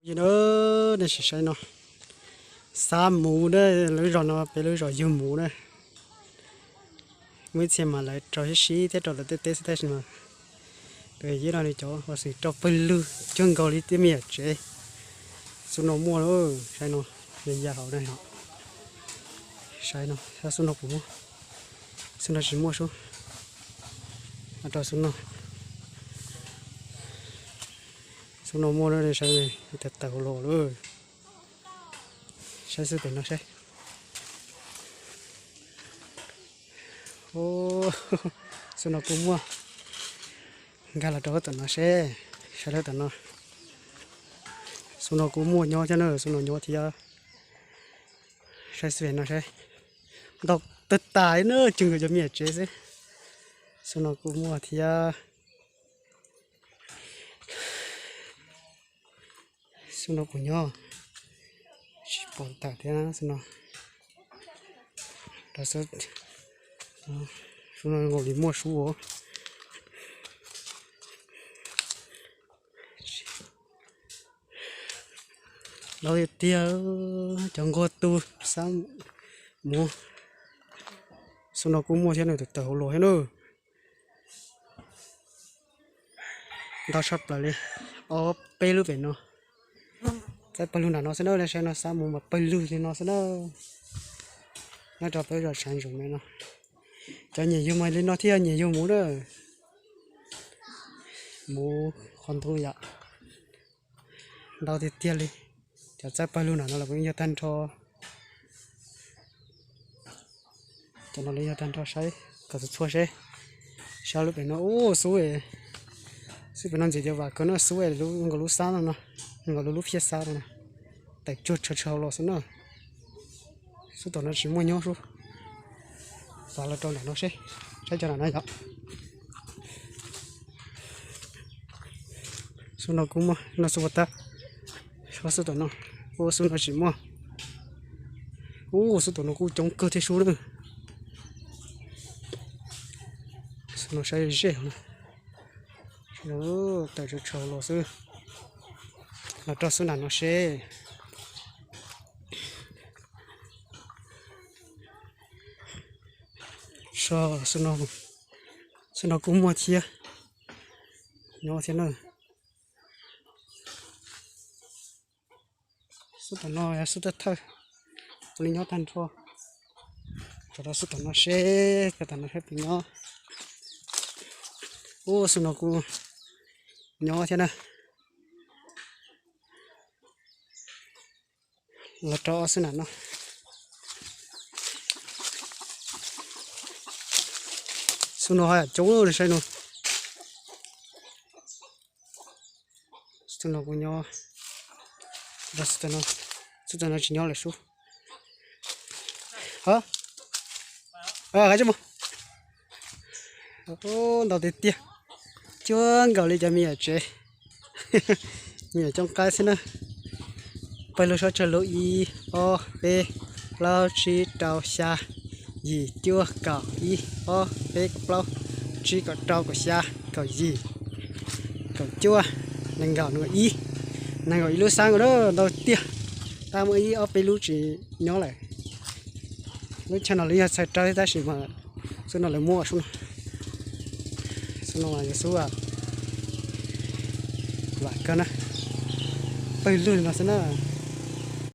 Yog na, nej sim saib no, xab muv na, lub zos no peb lub zos yug muv na. Muaj ib txhia mas lawv rau sib sib thiab rau lawv tej teb xwb tab sis mas pem yeb no nws cov ua xwm rau pawg lug cuag nkaus li tej me nyuam tsev. Xub no muaj lawm, saib no, ya ya hauv na, saib no, xub no puas muaj, xub no tsis muaj sub, rau xub no, xub no muaj na, saib tawm tawm hauv los lawm. Saib xwb pem no saib. Xub no kuj muaj, nkag los rau tom no seb, saib rau tom no. Xub no kuj muaj nyob thiab na, xub no nyob thiab. Saib xwb pem no saib, ntau tawg tas na, cuag nkaus cov me nyuam tsev xwb. Xub no kuj muaj thiab. Xub no puas nyob, tsis pom tawm thiab xub no. Xub no nkaus li muaj sub os. Ntau tiag tiag, cov nquag tu xab muv. Xub no kuj muaj thiab na, tawm tawm hauv los thiab na. Ntau tshaj plaws li, ob peb lub pem no. Txaij pawg lug nram no xwb na, nej saib no xab muv mas pawg lug li no xwb na. Nyob rau peb zos Tshav Ntsoov me no, cov nyiam yug mas li no thiaj nyiam yug muv na. Muv qhov ntug yom, ntau tiag tiag li. Cov txaij pawg lug nram no los kuj yog tag nrho. Cov no los yog tag nrho, saib kom txhua txhua seb. Saib lub pem no, ub, xub, xub pem no ntxim tias vam kawg no, xub nkaus lub xab no no, nkaus lub lub phiaj xab no na. Tawm cuag tshaw tshaw hauv los xwb na. Xub tom no tsis muaj nyob sub. Xav los rau nram no seb, saib cov nram no yom. Xub no kuj muaj, no xub puas tag. Xub tom no, ub, xub no tsis muaj. Ub, xub tom no kuj coob kawg thiab sub na. Xub no saib zej no, tawm tshaw tshaw los xwb. Los rau xub nram no seb. Xub no, xub no kuj muaj thiab, nyob thiab na. Xub tom no yog xub thawj thawj, ua li nyob tag nrho. Rau rau xub tom no seb, cov tom no seb puas nyob. Ub, xub no kuj nyob thiab na. Los rau ob xub nram no. Xub no ho yam coob li saib no. Xub no kuj nyob, xub tom no tsis nyob lawm sub. Ntau tiag tiag, cuag nkaus li cov me nyuam tsev, me nyuam cooj qaib xwb na. Pawg lug sab tsawg lub ib, ob, peb, plaub, tsib, rau, xya, yim, cuaj, kaum, ib, ob, peb, kaum plaub, tsib, kaum rau, kaum xya, kaum yim, kaum cuaj, nees nkaum, nees nkaum ib, nees nkaum ib lub xab nkaus na, ntau tiag. Tab muaj ib ob peb lub tsis nyob lawm. Lub chaw no lawv yog txhais rau tab sis mas xub no lawv muab ua sub no. Xub no yog xub vam kawg na, pawg lug li no xwb na.